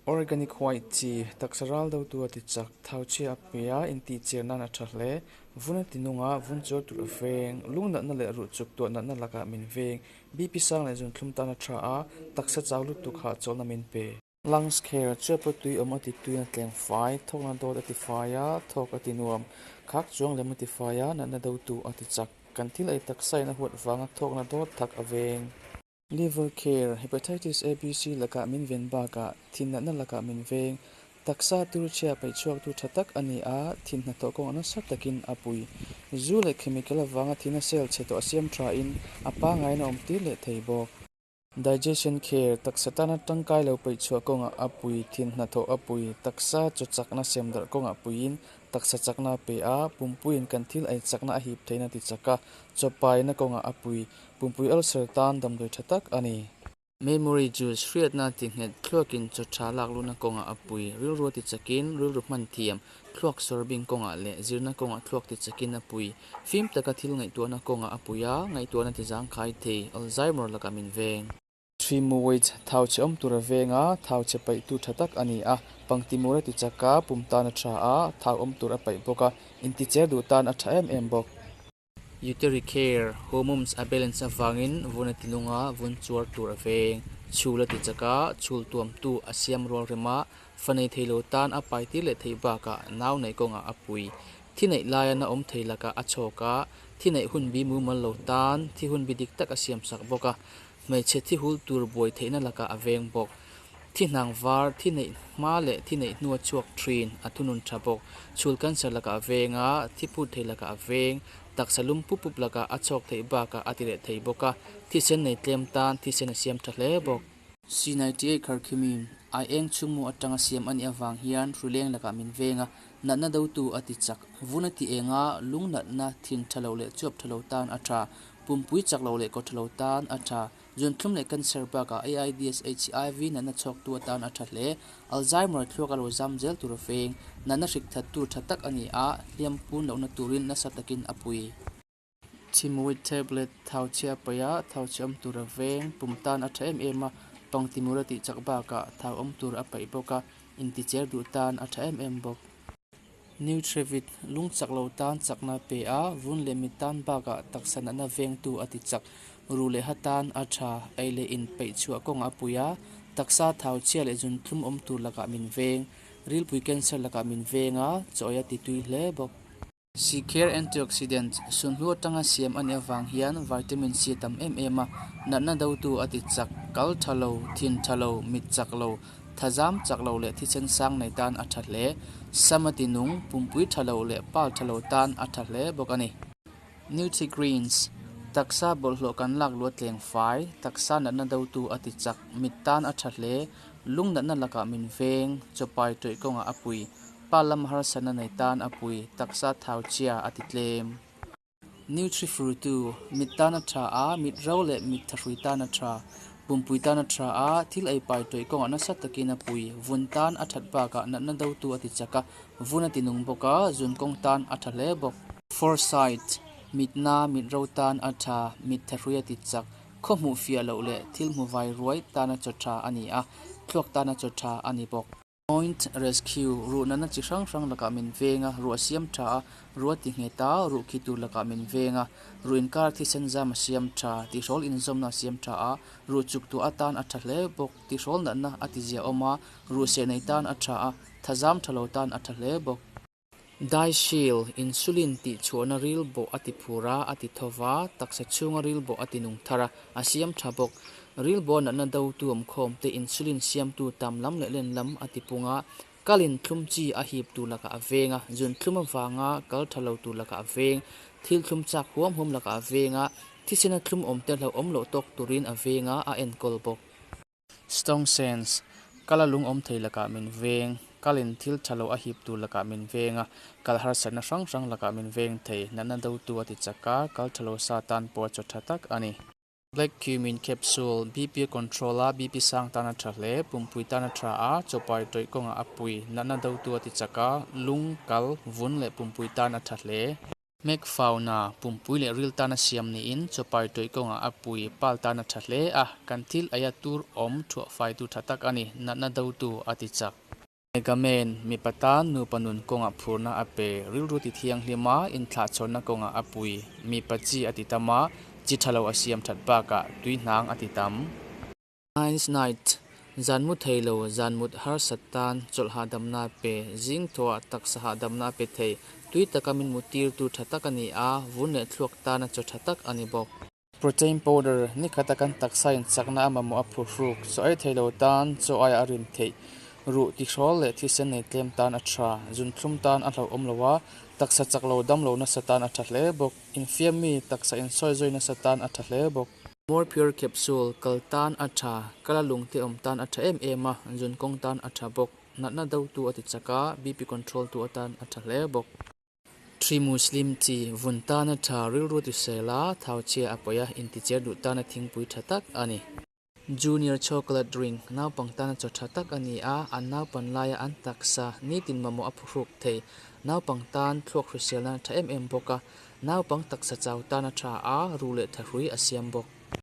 Organic white tea, taksa ral dotu a ti chak, thau chhia a pe a, intihchir nan a tha hle. Vun a ti nung a, vun chuar tur a veng, lung natna leh ruh chuk tuah natna lakah min veng, BP sang leh zunthlum tan a tha a, taksa chau lutuk hahchawlhna min pe. Lungs care, Chuapa tui awm a ti tuin a tleng fai, thawkna dawt a ti fai a, thawk a ti nuam, khak chuang lem a ti fai a, natna dotu a ti chak. Kan thil ei taksa in a huat vanga thawkna dawt thak a veng. Liver care, Hepatitis ABC lakah min ven bakah thin natna lakah min veng. Taksa tur chhia peih chhuaktu tha tak a ni a, thin hnathawh kawngah nasa takin a pui. Zu leh chemical avanga thina cell chhe tawh a siam thain a pangngaina awm tir leh thei bawk. Digestion care, Taksa tana tangkai lo peih chhuah kawngah a pui, thin hnathawh a pui, taksa chaw chakna sem darh kawngah puiin taksa chakna a pe a, pumpuiin kan thil ei chakna a hip theihna ti chak a, chaw paina kawngah a pui, pumpui ulcer tan damdawi tha tak a ni. Memory juice, Hriatna ti nghet thluakin chaw tha lak luhna kawngah a pui, rilru a ti chakin rilru hman thiam, thluak sawr bing kawngah leh zirna kawngah thluak ti chakin a pui. Fim taka thil ngaihtuahna kawngah a pui a, ngaihtuahna ti zangkhai thei, Alzheimer lakah min veng. Thrimuwait, thau chhe awm tur a veng a, thau chhe paihtu tha tak a ni a, pangtimur a ti chak a, pum tan a tha a, thau awm tur a paih bawk a, inticher duh tan a tha em em bawk. Uterine care, Hormones a balance avangin vun a ti nung a, vun chuar tur a veng. Chhul a ti chak a, chhul tuamtu a siam rual rem a, fa nei thei lo tan a pai tir leh theih bakah nau neih kawngah a pui. Thi neih laia na awm thei lakah a chhawk a, thi neih hun bi mumal lo tan thi hun bi dik tak a siam sak bawk a, hmeichhe thi hul tur buai theihna lakah a veng bawk. Thi hnang var, thi neih hma leh thi neih hnua chhuak thin a thunun tha bawk. Chhul cancer lakah a veng a, thi phut thei lakah a veng, taksa lum pup pup lakah a chhawk theih bakah a ti leh thei bawk a, thisen nei tlem tan thisen a siam tha hle bawk. C98 Kharkhimin, Ai eng chhungmu atanga siam a nih avang hian hrileng lakah min veng a, natna dotu a ti chak. Vun a ti eng a, lung natna, thin tha lo leh chuap tha lo tan a tha. Pumpui chak lo leh kaw tha lo tan a tha. Zunthlum leh cancer bakah AIDS, HIV natna chhuaktu atan a tha hle. Alzheimer thluak a lo zam zel tur a veng. Natna hrik thattu tha tak a ni a, hliam pun lohna turin nasa takin a pui. Chimawih tablet, thau chhia paih a, thau chhe awm tur a veng, pum tan a tha em em a, pang timur a tih chak bakah thau awm tur a paih bawk a, inticher duh tan a tha em em bawk. Nutrivit, lung chak lo tan chakna a pe a, vun leh mit tan bakah taksa natna vengtu a ti chak, ruh leh ha tan a tha, ei leh in peih chhuah kawngah a pui a, taksa thau chhia leh zunthlum awm tur lakah min veng, rilpui cancer lakah min veng a, chaw ei a ti tui hle bawk. Sikher antioxidant sunhlu atanga siam a nih avang hian vitamin C a tam em em a, natna dotu a ti chak, kal tha lo, thin tha lo, mit chak lo, thazam chak lo leh thisen sang nei tan a tha hle. Sam a ti nung, pumpui tha lo leh pal tha lo tan a tha hle bawk a ni. Nutri-greens, Taksa bawlhhlawh kan lak luat tleng fai, taksa natna dotu a ti chak, mit tan a tha hle, lung natna lakah min veng, chawpai tawih kawngah a pui. Pa lam harsatna nei tan a pui, taksa thau chia a ti tlem. Nutri-frutu, Mit tan a tha a, mit ro leh mit thahrui tan a tha. Pumpui tan a tha a, thil ei pai tawih kawngah nasa takin a pui. Vun tan a that bakah natna dotu a ti chak a, vun a ti nung bawk a, zun kawng tan a tha hle bawk. Foresight, Mitna, mit ro tan a tha, mit thahrui a ti chak. Khaw hmuh fiah loh leh thil hmu vai ruai tana chaw tha a ni a, thluak tana chaw tha a ni bawk. Point Rescue, Ruh natna chi hrang hrang lakah min veng a, ruah siam tha a, ruah ti nghet a, ruh khi tur lakah min veng a, ruh inkar thisen zam a siam tha, tihrawl inzawmna a siam tha a, ruh chuk tuah atan a tha hle bawk, tihrawl natna a ti ziahawm a, ruh seh nei tan a tha a, thazam tha lo tan a tha hle bawk. Dai Shield, Insulin tih chhuahna ril bawh a ti phur a, a ti tho va, taksa chhunga ril bawh a ti nung thar a, a siam tha bawk. Ril bawh natna dotu awmkhawm te insulin siamtu tam lam leh len lam a ti pung a, kalin thlum chi a hip tur lakah a veng a, zun thlum avanga kal tha lo tur lakah a veng, thil thlum chak huam huam lakah a veng a, thisena thlum awm te hlauhawm loh tawk turin a veng a, a enkawl bawk. Stone Sense, Kal a lung awm thei lakah min veng, kalin thil tha lo a hip tur lakah min veng a, kal harsatna hrang hrang lakah min veng thei, natna dotu a ti chak a, kal tha lo sa tan pawh a chaw tha tak a ni. Black Cumin Capsule, BP a control a, BP sang tan a tha hle, pumpui tan a tha a, chawpai tawih kawngah a pui, natna dotu a ti chak a, lung, kal, vun leh pumpui tan a tha hle. Hmek fauna, pumpui leh ril tana siam niin chawpai tawih kawngah a pui pal tan a tha hle a, kan thil eia tur awm thuah faitu tha tak a ni, natna dotu a ti chak. Megamen, mipa tan nupa nun kawngah phurna a pe, rilru ti thianghlim a, inthlahchhawnna kawngah a pui, mipa chi a ti tam a, chi tha lo a siam that bakah tui hnang a ti tam. Nice night, Zan mu thei lo, zan mut harsat tan chawlh hahdamna a pe, zing thawhah taksa hahdamna a pe thei, tui taka min muttirtu tha tak a ni a, vun leh thluak tana chaw tha tak a ni bawk. Protein powder, Ni khata kan taksa in chakna a mamawh a phuhruk, chaw ei thei lo tan chaw aia a rin theih, ruh tihrawl leh thisen nei tlem tan a tha, zunthlum tan a hlauhawm lo a, taksa chak lo dam lo nasa tan a tha hle bawk, infiammi taksa insawizawi nasa tan a tha hle bawk. More Pure Capsule, Kal tan a tha, kala lungte awm tan a tha em em a, zun kawng tan a tha bawk. Natna dotu a ti chak a, BP control tu atan a tha hle bawk. Thri Muslim chi, vun tan a tha, rilru ti sel a, thau chhia a pawi a, inticher duh tana thingpui tha tak a ni. Junior Chocolate Drink, Naupang tana chaw tha tak a ni a, an naupan laia an taksa nitin mamawh a phuhruk thei. Naupang tan thluak hriselna a tha em em bawk a, naupang taksa chau tan a tha a, ruh leh thahrui a siam bawk.